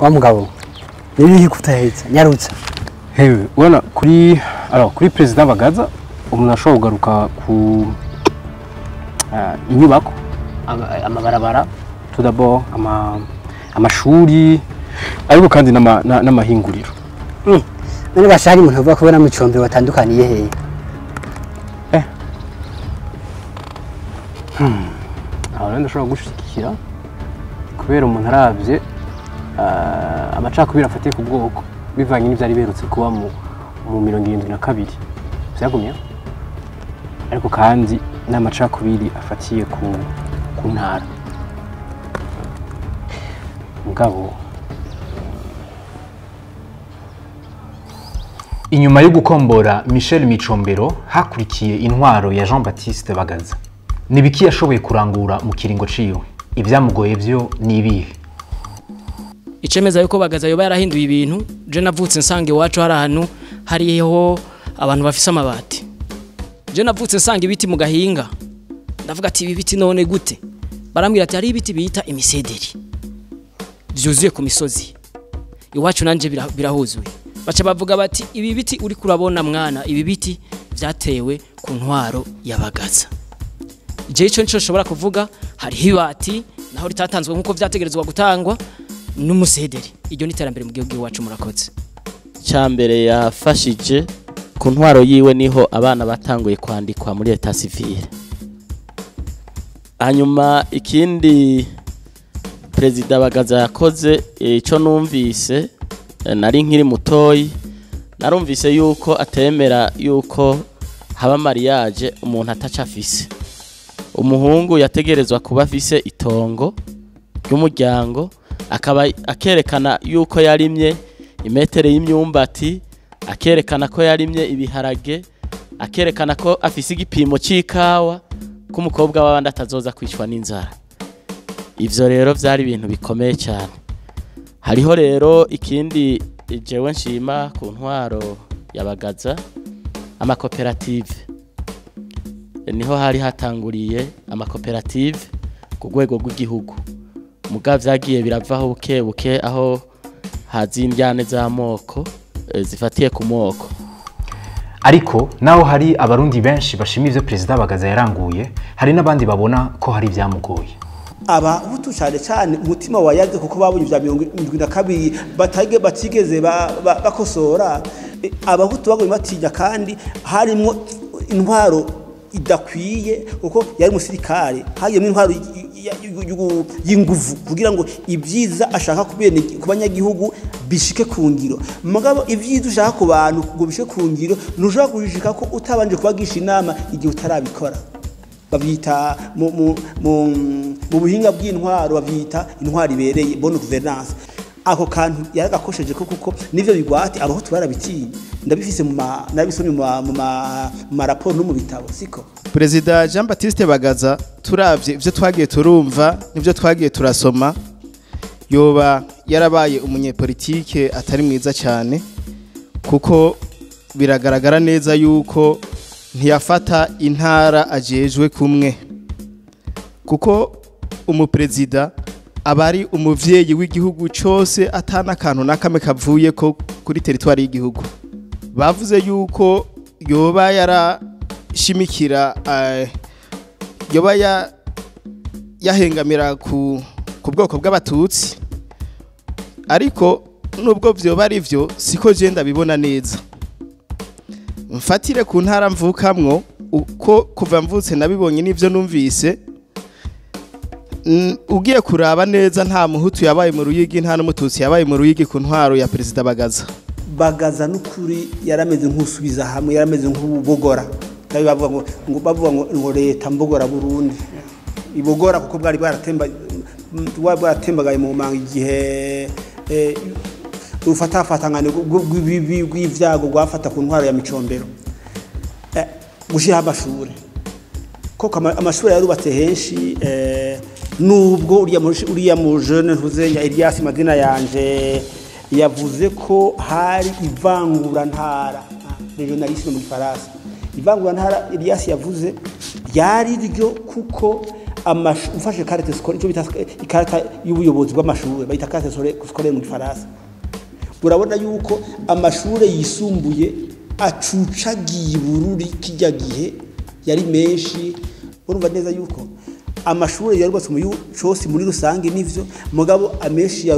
Wa mugabo nibihe kutahetse nyarutsa. Hewe ubona kuri alors kuri président Bagaza umuntu ashobora kugaruka ku inyubako, amabarabara, tout d'abord amashuri, ariko kandi n'amahinguriro. None bashari umuntu avuga ko na Micombero batandukaniye hehe? Aho rero ndashobora gushigikira kubera umuntu aravye amacakubiri afatiye ku bwoko bivanye n'ivyari biherutse kuba mu 72 vyagumye, ariko kandi n'amacakubiri afatiye ku ntara. Mugabo inyuma yo gukombora Michel Micombero hakurikiye intwaro ya Jean Baptiste Bagaza. Nibiki yashoboye kurangura mu kiringo ciwe? Ibyamugoye byo ni ibihe? Icemeza yuko Bagaza yoba yarahinduye ibintu, je navutse nsanga iwacu hari ahantu hariho abantu bafise amabati. Je navutse nsanga ibiti mu gahinga. Ndavuga ati ibi biti none gute? Barambwira ati hari ibiti bita imisederi vyuzuye ku misozi. Iwacu nanje birahuzuye. Baca bavuga bati ibi biti uri kurabona mwana, ibi biti vyatewe ku ntwaro ya Bagaza. Je ico nico nshobora kuvuga, hari hibati naho ritatanzwe nkuko vyategerezwa gutangwa n'umusederi. Iryo ni iterambere mu gihugu iwacu. Murakoze. Cyambere yafashije ku ntwaro yiwe niho abana batanguye kwandikwa muri état civil. Hanyuma ikindi Perezida Bagaza yakoze, ico numvise nari nkiri mutoyi, narumvise yuko atemera yuko haba mariage umuntu atacafise. Umuhungu yategerezwa kuba afise itongo ry'umuryango, akaba akerekana yuko yarimye imetere y'imyumbati, akerekana ko yarimye ibiharage, akerekana ko afise igipimo c'ikawa, ko umukobwa w'abandi atazoza kwicwa n'inzara. Ivyo rero vyari ibintu bikomeye cyane. Hariho rero ikindi jewe nshima ku ntwaro ya Bagaza, amakoperative. Niho hari hatanguriye amakoperative ku rwego rw'igihugu. Muga vyagiye biravaho buke buke aho hazindyane z'amoko zifatiye ku moko. Ariko naho hari abarundi benshi bashima ivyo Perezida Bagaza yaranguye, hari n'abandi babona ko hari vyamugoye. Abahutu cyane cyane umutima wayaze kuko babonye vya 72 batigeze bakosora. Abahutu bagomye batinya, kandi harimo intwaro idakwiye kuko yari umusirikare, hagiyemo intwaro y'inguvu kugira ngo ibyiza ashaka ku banyagihugu bishike ku ngiro. Mugabo ibyiza ushaka ku bantu ngo bishike ku ngiro ntushobora kubishika ko utabanje kubagisha inama igihe utarabikora. Bavyita mu buhinga bw'intwaro, bavyita intwaro ibereye, bonne gouvernance. Ako kantu yaragakosheje ko kuko nivyo bigwate abahutu barabitinya. Ndabifise nabisomye mu maraporo no mu bitabo, siko. Perezida Jean Baptiste Bagaza turavye ivyo twagiye turumva nivyo twagiye turasoma, yoba yarabaye umunyepolitike atari mwiza cyane, kuko biragaragara neza yuko ntiyafata intara ajejwe kumwe, kuko umuprezida abari umuvyeyi w'igihugu cyose atana kantu nakamwe kavuye ko kuri territoire y'igihugu. Bavuze yuko yoba yarashimikira yoba yahengamira ku bwoko bw'abatutsi, ariko nubwo vyoba ari vyo siko je ndabibona neza. Mfatire ku ntara mvukamwo, uko kuva mvutse nabibonye n'ivyo numvise, ugiye kuraba neza nta muhutu yabaye mu Ruyigi, nta n'umututsi yabaye mu Ruyigi ku ntwaro ya Perezida Bagaza. Bagaza n'ukuri yarameze nk'usubiza hamwe, yarameze nk'ubogora. Bavuga ngo bavuga ngo leta mbogora Burundi ibogora, kuko bwari bwaratembagaye mu manga igihe urufatafatangane rw'ivyago rwafata ku ntwaro ya Micombero. Gushira amashure, koko amashuri yarubatse henshi, nubwo uriya mu jeune ntuze ya Elias Madina yanje yavuze ko hari ivangura ntara, regionalisme mu Gifaransa. Ivangura ntara Elias yavuze ryari ryo kuko Ufashe carte scolaire, icyo bita ikarata y'ubuyobozi bw'amashuri, bayita carte scolaire mu Gifaransa, urabona yuko amashure yisumbuye acucagiye Bururi kijya gihe yari menshi. Urumva neza yuko amashure yarubatse mu cose muri rusange nivyo, mugabo amenshi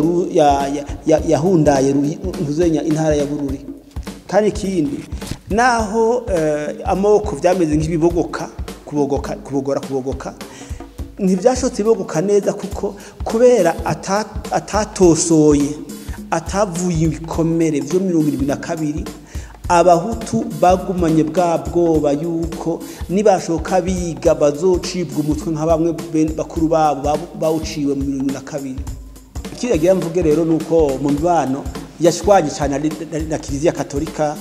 yahundaye ntuzenya intara ya Bururi. Kandi ikindi naho amoko vyameze nk'ibibogoka, kubogoka, kubogora, kubogoka, ntibyashotse bibogoka neza, kuko kubera atatosoye, atavuye ibikomere vyo 72, abahutu bagumanye bwa bwoba yuko nibashoka biga bazocibwa umutwe nka bamwe bakuru babo bawuciwe mu 72. Ikiragira mvuge rero nuko mu mibano yashwanye cyane na Kiliziya Katolika,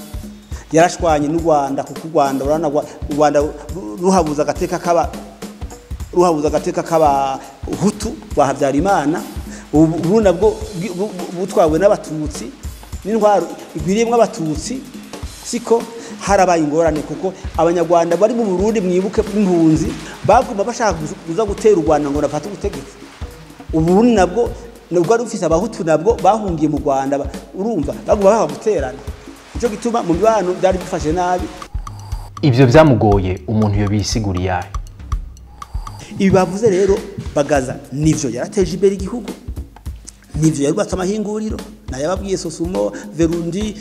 yarashwanye n'u Rwanda, kuko u Rwanda urana u Rwanda ruhabuza agateka kaba, ruhabuza agateka kaba Hutu wa Habyarimana. Ubu nabwo butwawe n'abatutsi n'intwaro igwiriyemwo abatutsi, siko harabaye ingorane, kuko abanyarwanda bari mu Burundi, mwibuke impunzi baguma bashaka kuza gutera u Rwanda ngo bafate ubutegetsi. Uburundi nabwo nubwo ari ufise abahutu nabwo bahungiye mu Rwanda, urumva baguma bashaka guterana. Ico gituma mu mibano byari bifashe nabi. Ivyo byamugoye umuntu yo bisiguriye yayo. Ibi bavuze rero Bagaza nivyo, yarateje imbere igihugu, nivyo, yarubatse amahinguriro, nayababwiye Sosumo, Verundi,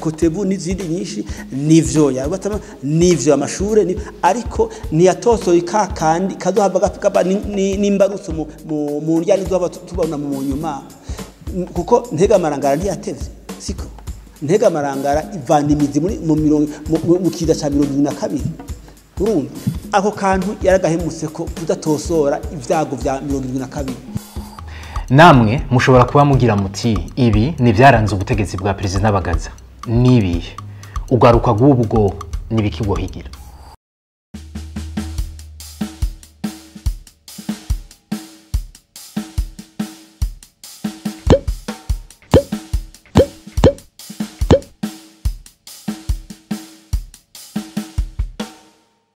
Kotebu n'izindi nyinshi, nivyo yarubatse, nivyo amashure, ariko ntiyatosoye ka kandi kazohava gakaba n'imbarutso mu ndya nizohava tubona mu nyuma, kuko Ntega Marangara ntiyatevye, siko Ntega Marangara ivana imizi muri mu mirongo mu kiza ca 72. Urumva ako kantu yaragahemutse ko kudatosora ibyago vya 72. Namwe mushobora kuba mugira muti ibi ni byaranze ubutegetsi bwa Perezida Bagaza, nibihe ugaruka rw'ubwo nibiki higira.